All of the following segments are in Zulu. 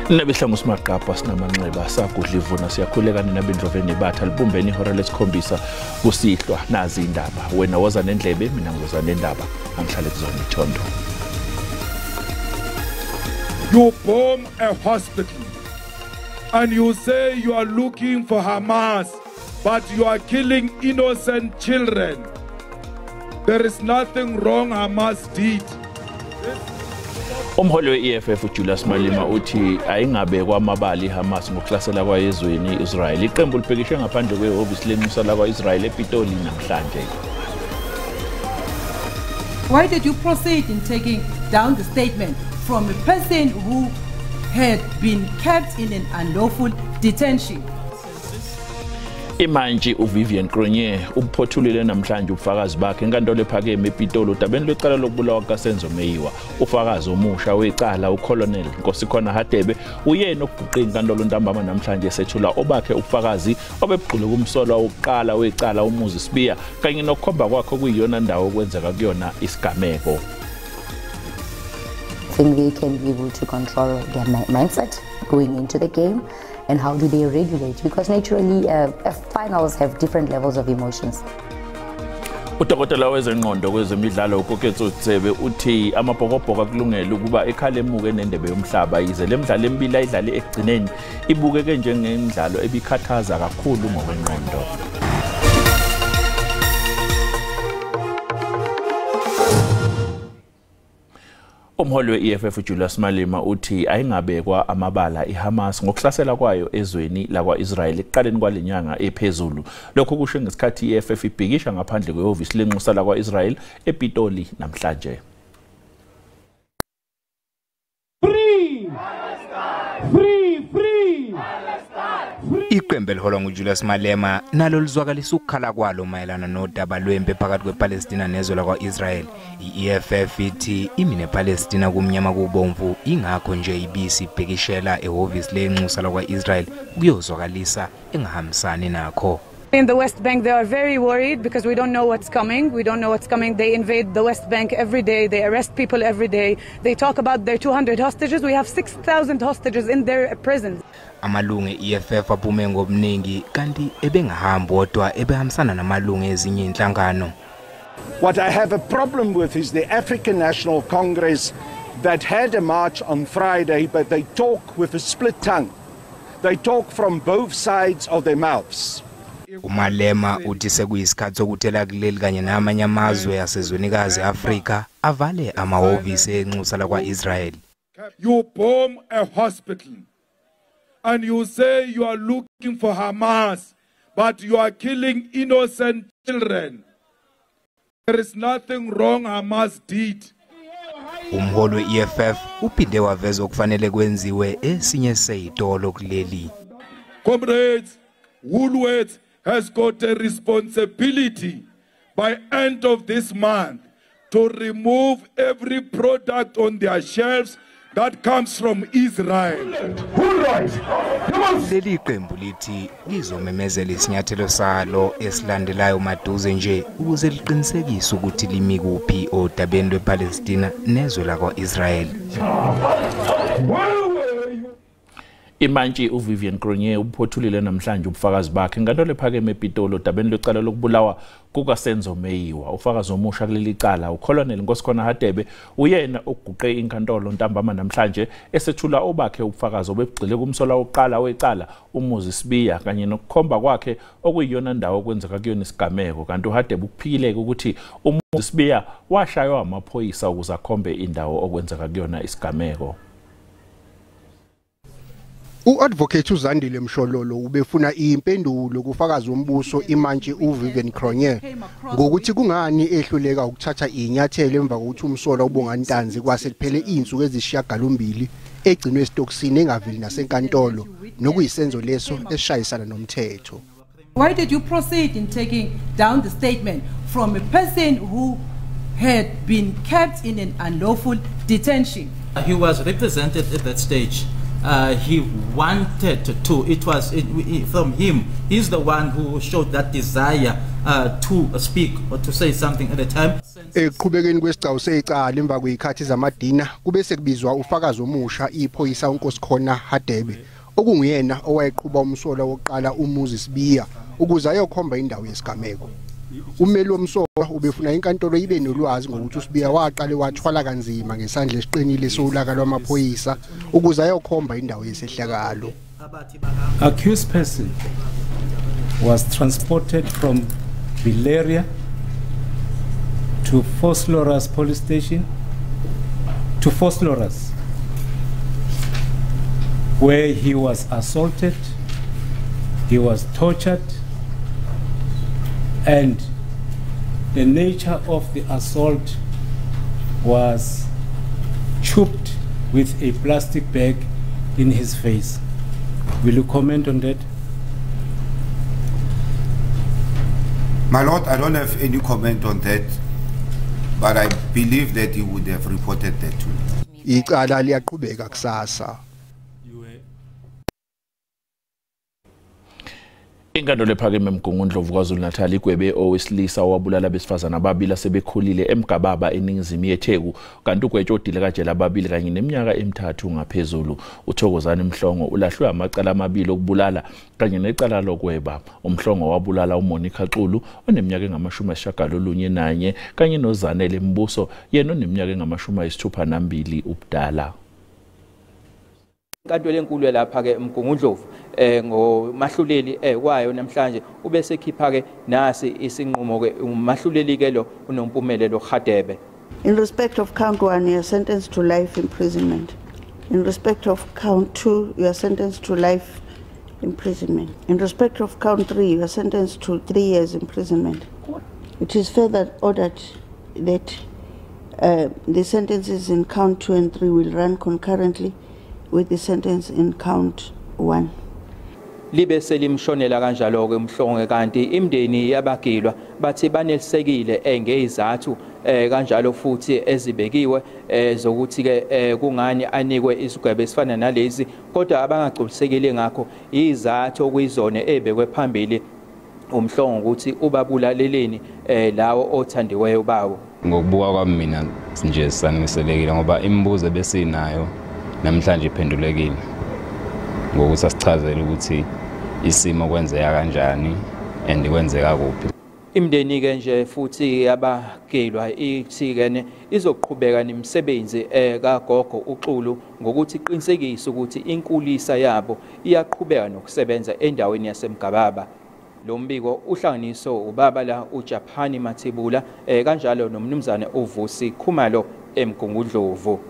Nabihlangu simaqapha sinamanxeba sagudla ivuna siyakhuleka nina bendloveni batha libumbeni ihora lesikhombisa kusihlwa nazi indaba wena woza nendlebe mina ngizoza nendaba angihlale kuzona ithondo. You bomb a hospital and you say you are looking for Hamas, but you are killing innocent children. There is nothing wrong Hamas did. Umholi we-EFF uJulius Malema uthi ayingabekwa amabali iHamas ngokuhlasela kwayo ezweni i-Israel. Iqembu libhekishe ngaphandle kwehhovisi lenxusa lakwa-Israel ePitoli namhlanje. Why did you proceed in taking down the statement from a person who had been kept in an unlawful detention? Imantshi uVivian Cronje ubuphothulile namhlanje ubufakazi bakhe enkantolo ephakeme ePitoli udabeni lwecala lokubulawa kukaSenzo Meyiwa. Ufakazi omusha wecala uColonel Nkosikhona Hadebe uyena oguqe inkantolo ntambama namhlanje esethula obakhe ubufakazi obebugxile kumsolwa wokuqala wecala uMuzi Sibiya kanye nokukhomba kwakhe okuyiyona ndawo okwenzeka kuyona isigameko. I think they can be able to control their mindset going into the game. And how do they regulate? Because naturally, finals have different levels of emotions. Udokotela wezengqondo kwezemidlalo uKoketso Tsebe uthi amabhokobhoko akulungele ukuba ekhale emuke nendebe yomhlaba yize le midlalo emibili ayidlale ekugcineni ibukeke njengemidlalo ebikhathaza kakhulu ngokwengqondo. Umholi we-EFF uJulius Malema uthi ayingabekwa amabala iHamas ngokuhlasela kwayo ezweni lakwa-Israel ekuqaleni kwale nyanga ephezulu. Lokhu kusho ngesikhathi i-EFF ibhikisha ngaphandle kwehhovisi lenxusa lakwa-Israel ePitoli namhlanje. Free! Free! Free! Iqembu eliholwa nguJulius Malema nalo lizwakalisa ukukhala kwalo mayelana nodaba lwempi phakathi kwePalestina nezwe lakwa-Israel. I-EFF ithi imi nePalestina kumnyama kubomvu, ingakho nje ibisi ibhekishela ehhovisi lenxusa lakwa-Israel ukuyozwakalisa engahambisani nakho. In the West Bank, they are very worried because we don't know what's coming. We don't know what's coming. They invade the West Bank every day. They arrest people every day. They talk about their 200 hostages. We have 6,000 hostages in their prisons. Amalungu e-EFF aphume ngobuningi kanti ebengahambi wodwa ebehambisana namalungu ezinye inhlangano. What I have a problem with is the African National Congress that had a march on Friday, but they talk with a split tongue. They talk from both sides of their mouths. uMalema uthi sekuyisikhathi sokuthela kuleli kanye namanye amazwe asezwenikazi Afrika avale amahhovisi enxusa lakwa-Israel. You bomb a hospital and you say you are looking for Hamas, but you are killing innocent children. There is nothing wrong Hamas did. Umholi we-EFF uphinde waveza okufanele kwenziwe esinye sezitolo kuleli. Comrades, Woolworths has got a responsibility by end of this month to remove every product on their shelves that comes from Israel. Leli qembu lithi lizomemezela isinyathelo salo esilandelayo maduze nje ukuze liqinisekise ukuthi limi kuphi odabeni lwePalestina nezwe lakwa-Israel. Imantshi uVivian Cronje ubuphothulile namhlanje ubufakazi bakhe enkantolo ephakeme ePitoli odabeni lwecala lokubulawa kukaSenzo Meyiwa. Ufakazi omusha kuleli cala uColonel Nkosikhona Hadebe uyena oguqe inkantolo ntambama namhlanje esethula obakhe ubufakazi obebugxile kumsolwa wokuqala wecala uMuzi Sibiya kanye nokukhomba kwakhe okuyiyona ndawo okwenzeka kuyona isigameko. Kanti uHadebe ukuphikileke ukuthi uMuzi Sibiya washaywa amaphoyisa ukuze akhombe indawo okwenzeka kuyona isigameko. U-advocate uZandile Mshololo ubefuna impendulo kufakazi wombuso imantshi uVivian Cronje ngokuthi kungani ehluleka ukuthatha inyathelo emva kokuthi umsolwa uBongani Ntanzi kwase kuphele izinsuku ezisishiyagalombili egcinwe esitokisini engaveli nasenkantolo nokuyisenzo leso esishayisana nomthetho. Why did you proceed in taking down the statement from a person who had been kept in an unlawful detention? He was represented at that stage. He wanted to. It was from him. He's the one who showed that desire to speak or to say something at the time. Ekuqhubekeni kwesigcawu secala emva kwezikhathi zamadina kube sekubizwa ufakazi omusha iphoyisa uNkosikhona Hadebe okunguyena owayeqhuba umsolwa wokuqala uMoses Sibiya ukuze ayokhomba indawo yesigameko. Ummeli womsolwa ubefuna inkantolo ibe nolwazi ngokuthi uSibiya waqale wathwala kanzima ngesandla esiqinile solaka lwamaphoyisa ukuze ayokhomba indawo yesehlakalo. Accused person was transported from Villieria to Vosloorus police station, to Vosloorus, where he was assaulted, he was tortured, and the nature of the assault was choked with a plastic bag in his face. Will you comment on that? My Lord, I don't have any comment on that, but I believe that he would have reported that to me. Icala liyaqhubeka kusasa. Inkantolo ephakeme eMgungundlovu KwaZulu-Natal igwebe owesilisa owabulala abesifazane ababili asebekhulile eMgababa eningizimu yeTheku kanti ugwetshwe odilekajele ababili kanye neminyaka emithathu ngaphezulu. uThokozani Mhlongo ulahlwe amacala amabili okubulala kanye necala lokweba. UMhlongo wabulala uMonica Xulu oneminyaka engama-91 kanye noZanele Mbuso yena oneminyaka engama-62 ubudala. Inkantolo enkulu lapha ke Mgungundlovu ngomahluleli wayo namhlanje ubese khipha ke nasi isinqumo ke umahluleli ke lo uNompumelelo Hadebe. In respect of count 1, you are sentenced to life imprisonment. In respect of count 2, you are sentenced to life imprisonment. In respect of count 3, you are sentenced to 3 years imprisonment. It is further ordered that the sentences in count 2 and 3 will run concurrently with the sentence in count 1. Libe selimshonela kanjalo ke uMhlongo kanti imndeni yabagilwa bathi banelisekile ngezizathu kanjalo futhi ezibekiwe zokuthi ke kungani anikwe isigwebo esifana nalezi, kodwa abangagculisekile ngakho izathu okuyizona ebekwe phambili uMhlongo ukuthi ubabulaleleni lawo othandiweyo bawo. Ngokubuka kwami mina nje sanelisekile ngoba imibuzo ebesinayo namhlanje iphendulekile ngokuthi asichazele ukuthi isimo kwenzeka kanjani and kwenzeka kuphi. Imndeni ke nje futhi yabagilwa ithi ke izoqhubeka nemisebenzi kagogo uXulu ngokuthi iqinisekise ukuthi inkulisa yabo iyaqhubeka nokusebenza endaweni yaseMgababa. Lo mbiko uhlanganiso ubaba la uJaphani Mathibula kanjalo nomnumzane uVusi Khumalo eMgungundlovu.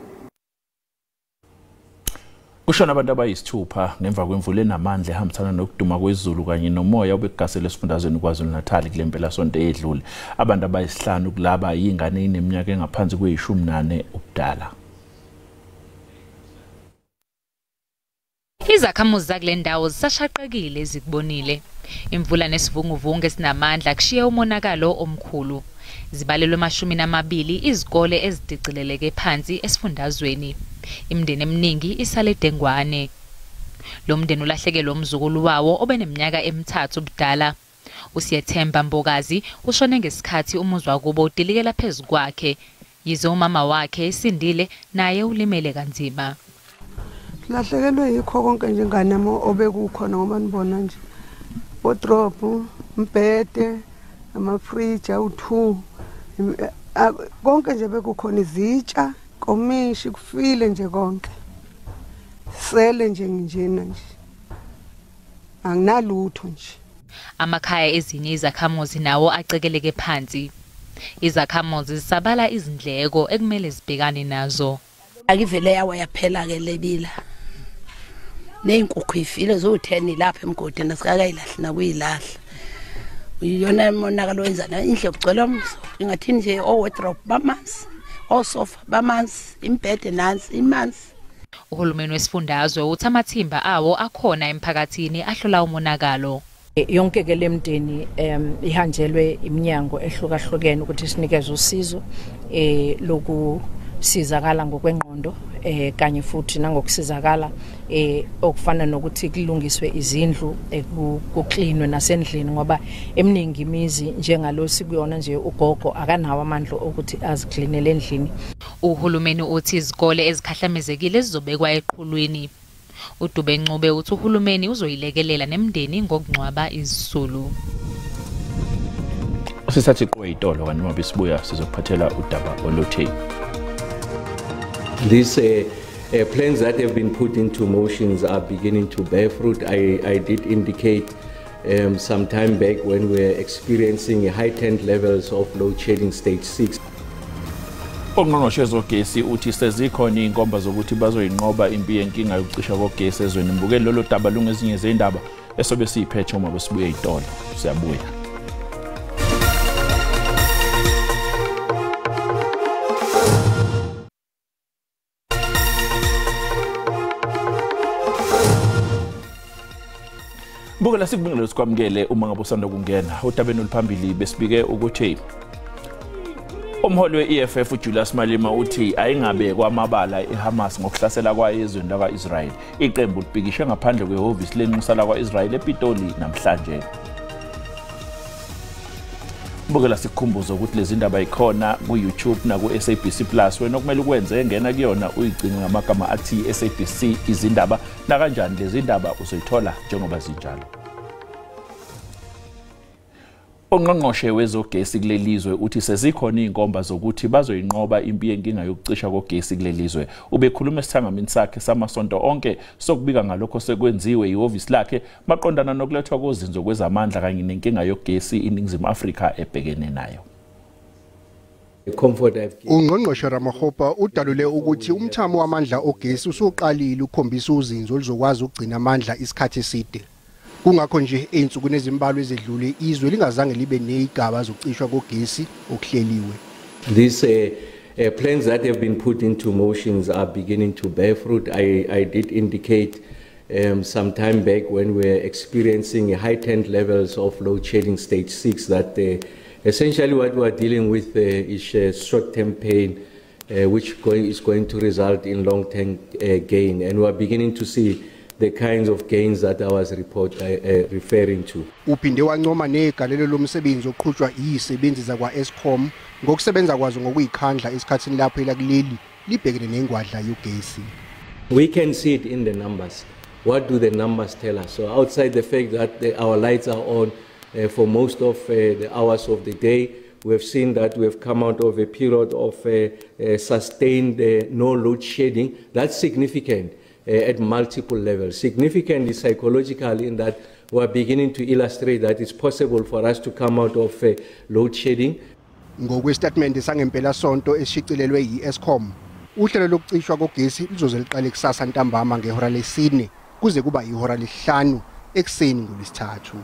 Kushona abantu abayisithupha ngemva kwemvula enamandla ehambisana nokuduma kwezulu kanye nomoya obegasele esifundazweni KwaZulu-Natal kule mpelasonto eyedlule. Abantu abayisihlanu kulaba yingane eneminyaka engaphansi kwe-14 ubudala. Izakhamuzi zakule ndawo zisashaqekile ezikubonile. Imvula nesivunguvungu esinamandla kushiye umonakalo omkhulu. Zibalelwe 20 izikole ezidicileleke phansi esifundazweni. Imindeni eminingi isale dengwane. Lo mndeni ulahlekelwe umzukulu wawo obeneminyaka emithathu ubudala. uSiyethemba Mbokazi ushone ngesikhathi umuzi wakubo udilikela phezu kwakhe. Yize umama wakhe esindile naye ulimele kanzima. Lahlekelwe yikho konke nje ngane yami obekukhona ngoba nibona nje wardrobe, umbhede, amafriji awu2, konke nje bekukhona, izitsha, komishi, kufile nje konke. Sele nje nginjena nje. Anginalutho nje. Amakhaya ezinye izakhamuzi nawo acekeleke phansi. Izakhamuzi zisabala izindleko ekumele zibhekane nazo. Akivele yawa yaphela ke lebila. Nezinkukhu ifile zo10 lapha emgodini asikakayilahli nakuyilahla. Iyona imonakalo wenzana indle kugcwele umso. Ingathini nje o wardrobe bamanzi, osofa bamanzi, imbhede nansi imanzi. Uhulumeni wesifundazwe uthi amathimba awo akhona emphakathini ahlola umonakalo. Yonke ke lemndeni ihanjelwe iminyango ehlukahlukene ukuthi sinikeze usizo loku ngokusizakala ngokwengqondo kanye futhi nangokusizakala okufana nokuthi kulungiswe izindlu, kuklinwe nasendlini, ngoba eminingi imizi njengalo sikuyona nje ugogo akanawo amandla okuthi aziklinele endlini. Uhulumeni uthi izikole ezikhahlamezekile zizobekwa eqhulwini. uDube Ncube uthi uhulumeni uzoyilekelela nemndeni ngokungcwaba izisulu. Sisathi qwe itolo kanti uma besibuya sizokuphathela udaba oluthi These plans that have been put into motions are beginning to bear fruit. I did indicate some time back when we were experiencing heightened levels of load shedding stage 6. Ongqongqoshe wezogesi uthi sezikhona inkomba zokuthi bazoyinqoba impi yenkinga yokucisha kogesi ezweni. Mbukeli, lolo daba lungezinye zendaba esobe siyiphethe uma besibuye itolo. Siyabuya. Bukela, sikubingelele sikwamukele uma ngabe usanda kungena. Udabeni oluphambili besibike ukuthi umholi we-EFF uJulius Malema uthi ayingabekwa amabala eHamas ngokuhlasela kwayo ezweni lakwa-Israel. Iqembu libhikishe ngaphandle kwehhovisi lenxusa lakwa-Israel ePitoli namhlanje. Bukela, sikukhumbuze ukuthi lezi ndaba ikhona ku-YouTube naku-SABC Plus. Wena okumele ukwenze, ngena kuyona uyigcine ngamagama athi SABC izindaba. Nakanjani lezi ndaba uzoyithola njengoba zinjalo. Ongqongqoshe wezogesi kuleli zwe uthi sezikhona inkomba zokuthi bazoyinqoba impi yenkinga yokucisha kogesi kuleli zwe. Ubekhuluma esithangamini sakhe samasonto onke sokubika ngalokho sekwenziwe ihhovisi lakhe maqondana nokulethwa kozinzo kwezamandla kanye nenkinga yogesi iNingizimu Afrika ebhekene nayo. Ungqongqoshe Ramokgopa udalule ukuthi umthamo wamandla ogesi usuqalile ukukhombisa uzinzo oluzokwazi ukugcina amandla isikhathi eside. Kungakho nje einsukwini ezimbalwa ezedlule izwe lingazange libe nezigaba zokucishwa kogesi okuhleliwe. These plans that have been put into motions are beginning to bear fruit. I did indicate some time back when we were experiencing heightened levels of load shedding stage 6 that essentially what we are dealing with is short-term pain, which is going to result in long-term gain, and we are beginning to see the kinds of gains that I was referring to. Uphinde wancoma negalelo lomsebenzi oqhutshwa izisebenzi zakwa-Eskom ngokusebenza kwazo ngokuyikhandla esikhathini lapho elakuleli libhekene nengwadla yogesi. We can see it in the numbers. What do the numbers tell us? So outside the fact that our lights are on for most of the hours of the day, we have seen that we have come out of a period of sustained no load shedding. That's significant at multiple levels. Significantly psychological in that we are beginning to illustrate that it's possible for us to come out of load shedding. Ngokwestatement sangempela sonto esishicilelwe yi-Eskom, uhlelo lokucishwa kogesi luzoze liqale kusasa ntambama ngehora lesine kuze kuba ihora lesihlanu ekuseni ngolwesithathu.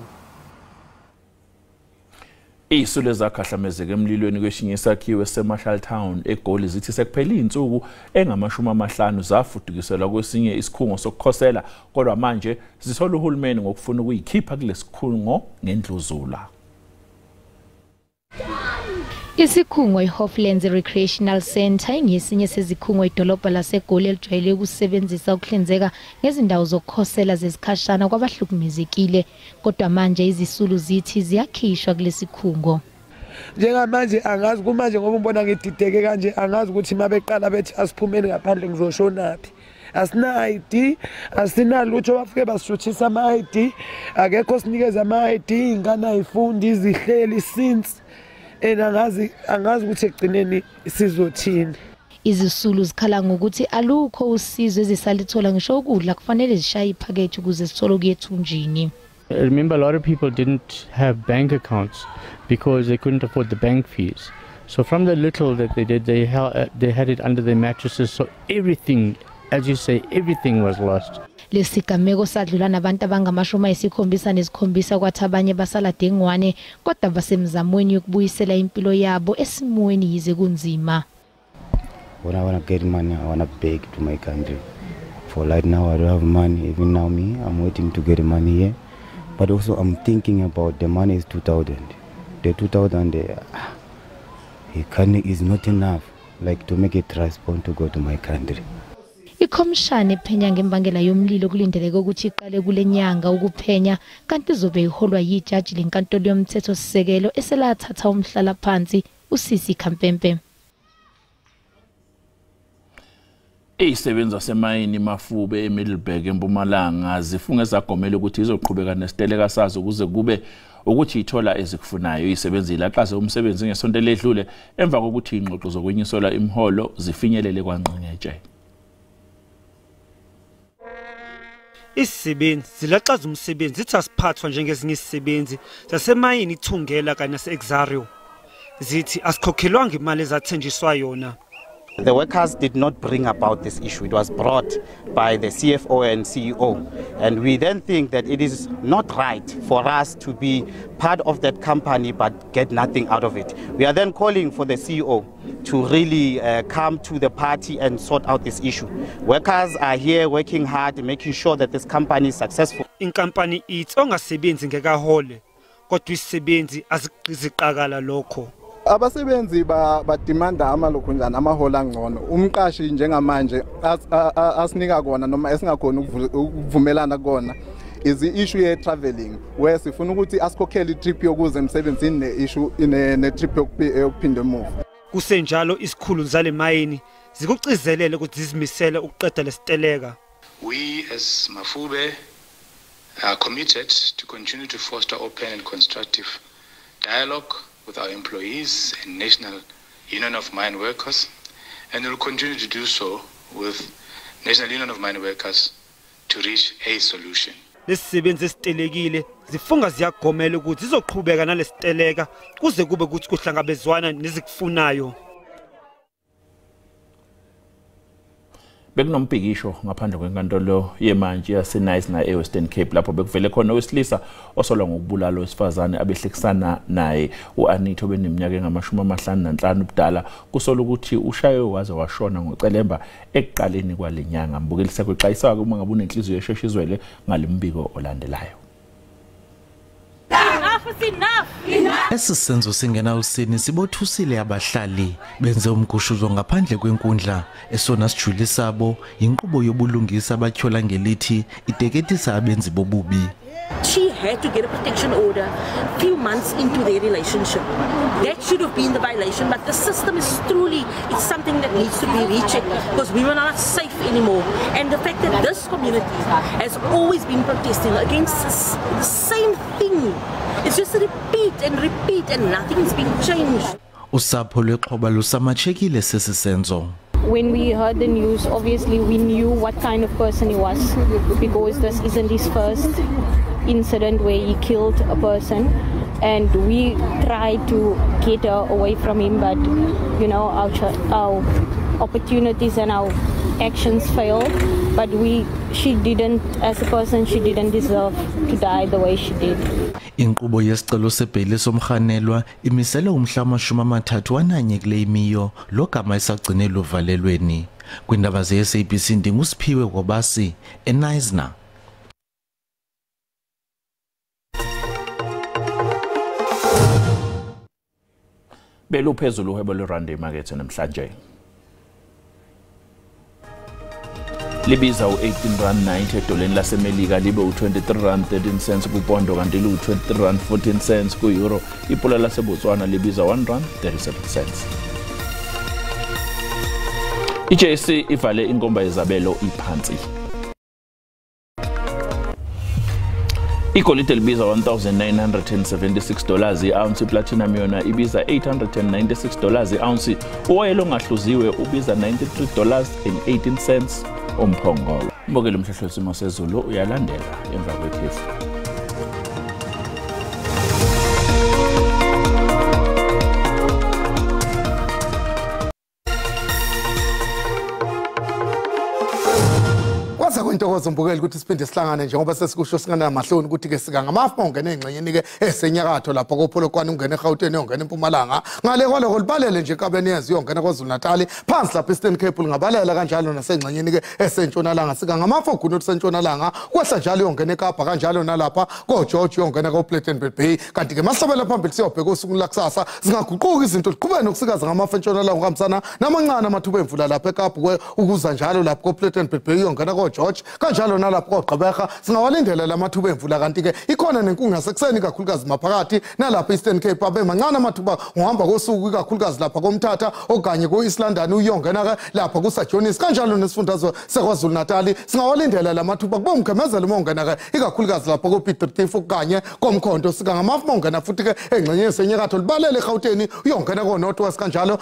Izisulu ezakhahlamezeka emlilweni kwesinye isakhiwo eseMarshall Town eGoli zithi sekuphele izinsuku engama-50 zafudukiselwa kwesinye isikhungo sokukhosela, kodwa manje zithola uhulumeni ngokufuna ukuyikhipha kulesikhungo ngendluzula. Isikhungo iHoflands Recreational Centre ingesinye sezikhungo idolobha laseGoli elijwayele ukusebenzisa ukuhlinzeka ngezindawo zokukhosela zesikhashana kwabahlukumezekile, kodwa manje izisulu zithi ziyakhishwa kulesikhungo. Njengamanje angazi kumanje ngoba ubona ngidideke kanje, angazi ukuthi mabeqala bethi asiphumeni ngaphandle ngizoshonaphi. Asina ID, asina lutho, bafike basishuthisa ama ID, akekho sinikeza ama ID, ingane ayifundi izihleli since angazi ukuthi ekugcineni sizothini. Izisulu zikhala ngokuthi alukho usizo ezisalithola, ngisho ukudla kufanele zishaye iphakethe ukuze sithole ukuya ethunjini. Remember, a lot of people didn't have bank accounts because they couldn't afford the bank fees. So from the little that they did, they had it under their mattresses. So everything, as you say, everything was lost. Lesigameko sadlula nabantu abangama-77 kwathi abanye basala dengwane, kodwa basemzamweni yokubuyisela impilo yabo esimweni yize kunzima. When I want to get money, I want to beg to my country. For right now, I don't have money. Even now, me, I'm waiting to get money here. But also, I'm thinking about the money is 2,000. The 2,000 is not enough. like to make a transport to go to my country. Ikhomishana ephenya ngembangela yomlilo kulindeleke ukuthi iqale kule nyanga ukuphenya, kanti izobe iholwa yijaji lenkantolo yomthethosisekelo eselathatha umhlalaphansi uSisi Khampempe. Izisebenzi zasemayini Mafube eMiddelburg eMpumalanga zifunge zagomela ukuthi izoqhubeka nesiteleka sazo kuze kube ukuthi ithola ezikufunayo. Izisebenzi laqaze umsebenzi ngesonto eledlule emva kokuthi ingxoxo zokwenyuselwa imiholo zifinyelele kwangqingetshe. Isisebenzi zilaxaza umsebenzi zithi asiphathwa njengezinye izisebenzi zasemayini iThungela kanye nase-Exario. Zithi asikhokhelwanga imali ezathenjiswa yona. The workers did not bring about this issue. It was brought by the CFO and CEO. And we then think that it is not right for us to be part of that company but get nothing out of it. We are then calling for the CEO to really come to the party and sort out this issue. Workers are here working hard, making sure that this company is successful. Inkampani ithi ongasebenzi ngeke ahole, kodwa isisebenzi aziqakala lokho. Abasebenzi bademanda amalokhunjana amaholo angcono. Umqashi njengamanje asinika kona noma esingakhona ukuvumelana kona is the issue ye traveling, where sifuna ukuthi asikhokhele i-trip yokuza emsebenzini ne-issue ne-trip yokuphinda emuva. Kusenjalo isikhulu zale mayini zikucizelele ukuthi zizimisele ukuqeda lesiteleka. We as Mafube are committed to continue to foster open and constructive dialogue with our employees and National Union of Mine Workers, and will continue to do so with National Union of Mine Workers to reach a solution. Lesisebenzi esitelekile zifunga ziyagomela ukuthi zizoqhubeka nalesiteleka kuze kube ukuthi kuhlangabezwana nezikufunayo. Bekunombhikisho ngaphandle kwenkantolo yemantshi yaseKnysna eWestern Cape lapho bekuvele khona owesilisa osolwa ngokubulala owesifazane abehlekisana naye uAnita obeneminyaka engama-55 ubudala. Kusolwa ukuthi ushaywe waze washona ngocelemba ekuqaleni kwale nyanga. Mbukeli sekuxwayiswa uma ngabe unenhliziyo eshesha izwele ngalimbiko olandelayo. Esi senzo singena usini sibothusile abahlali benze umgushuzo ngaphandle kwenkundla. Esona sijuli sabo inkqubo yobulungisa abatyhola ngelithi iteketisa abenzi bobubi. She had to get a protection order a few months into their relationship. That should have been the violation, but the system is truly, it's something that needs to be rechecked because women are not safe anymore. And the fact that this community has always been protesting against the same thing, it's just a repeat and repeat and nothing's been changed. Usapho lwexhoba lusamatshekile sesi senzo. When we heard the news, obviously we knew what kind of person he was, because this isn't his first incident where he killed a person, and we tried to get her away from him, but you know, our opportunities and our actions failed. But she didn't, as a person, she didn't deserve to die the way she did. Inkqubo yesicelo sebheyile somrhanelwa imisele umhla wama-31 kule imiyo logama isagcine luvalelweni. Kwindaba ze-SABC ndinguSiphiwe Gobasi eKnysna. Beluphezulu uhwebo lwerandi emakethe namhlanje. Libiza u-18 rand 90 edoleni laseMelika, libe u-23 rand 13 cents kupondo, kanti liwu-23 rand 14 cents ku-euro. Ipula laseBotswana libiza 1 rand 37 cents. I-JSE ivale inkomba yezabelo iphansi. Igolide libiza $1,976 i-ounce, platinum yona ibiza $896 i-ounce. Uwoyela ongahluziwe ubiza $93.18 umphongolo. Mbukeli, umhlehlo wesimo sezulu uyalandela emva kwekhefu. Kuyintokozo mbukeli ukuthi siphinde sihlangane njengoba sesikusho singanamahloni ukuthi ke sika ngamafu ongena engxenyeni ke esenyakatho lapha koPolokwane ungena eGauteng ongena eMpumalanga ngale kwaloko libalele nje enkabeni yezwe ongena KwaZulu Natal phansi lapha Eastern Cape lingabalela kanjalo nasengxenyeni ke esentshonalanga sika ngamafu ogunu lusentshonalanga kwehla njalo ongena eKapa kanjalo nalapha koGeorge ongena koPlettenberg Bay kanti ke mahlabela phambili siyobheka usuku lakusasa singaguquka izinto liqhubeke nokusikaza ngamafu entshonalanga kuhambisana namancane amathuba emvula lapha eKapa ukuza njalo lapha koPlettenberg Bay ongena koGeorge kanjalo nalapho koGqeberha singawalindela lamathuba emvula kanti ke ikhona nenkungu yasekuseni kakhulukazi maphakathi nalapha Eastern Cape abe mancane amathuba ngohamba kosuku ikakhulukazi lapha koMthatha okanye ko-East London uyongena ke lapha kuSajonis kanjalo nesifundazwe seKwaZulu Natal singawalindela lamathuba kube umkhemezelo uma ungena ke ikakhulukazi lapha ko-Piet Retief okanye koMkhonto sika ngamafu uma ungena futhi ke engxenyeni yasenyakatho libalele eGauteng uyongena ko-North West kanjalo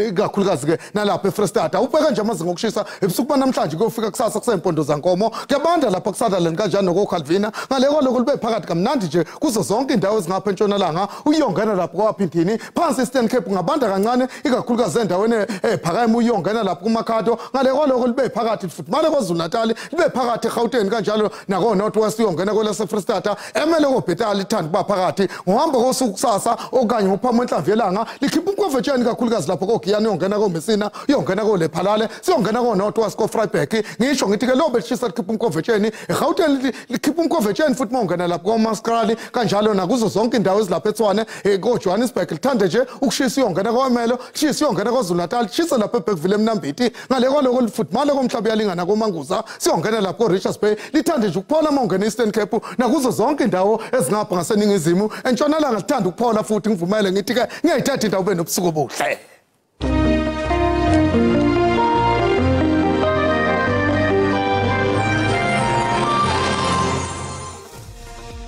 ikakhulukazi ke nalapha eFreyistata ubheka nje amazinga okushisa ebusuku banamhlanje kuyofika kusasa kusempondo zankomo kuyabanda lapha kuSutherland kanjalo nokoCalvina ngale kwaloko libe phakathi kamnandi nje kuzo zonke indawo ezingapha entshonalanga uyongena lapho kwaphindini phansi Eastern Cape ngabanda kancane ikakhulukazi endaweni ephakeme uyongena lapho kuMakhado ngale kwaloko libe phakathi futhi male KwaZulu Natal libe phakathi eGauteng kanjalo nako North West uyongena kwelase Freystata emele koBhetali ithanda kuba phakathi ngohamba kosuku kusasa okanye ngophama enhlamvu yelanga likhipha umkhovetsheni kakhulukazi lapho koGiyani uyongena koMessina uyongena koLephalale siyongena ko North West koVryburg ngisho ngithi ke lobe lishisa likhipha umkhovetsheni eGauteng likhipha umkhovetsheni futhi mawungena lapho koMaskrali kanjalo nakuzo zonke indawo ezilapha eTshwane koJohannesburg lithande nje ukushisa uyongena koMelo lishisa uyongena KwaZulu Natal lishisa lapha eBergville eMnambithi ngale kwaloko lifudumale komhlaba uyalingana koManguza siyongena lapho koRichards Bay lithande nje ukuphola mawungena Eastern Cape nakuzo zonke indawo ezingapha ngaseningizimu entshonalanga lithanda ukuphola futhi ngivumele ngithi ke ngiyayithatha indawo ube nobusuku obuhle.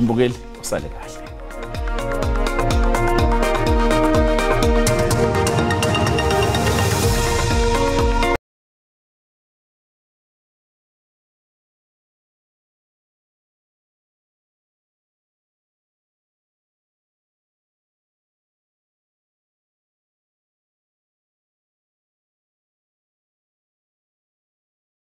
Mbukeli usale kahle.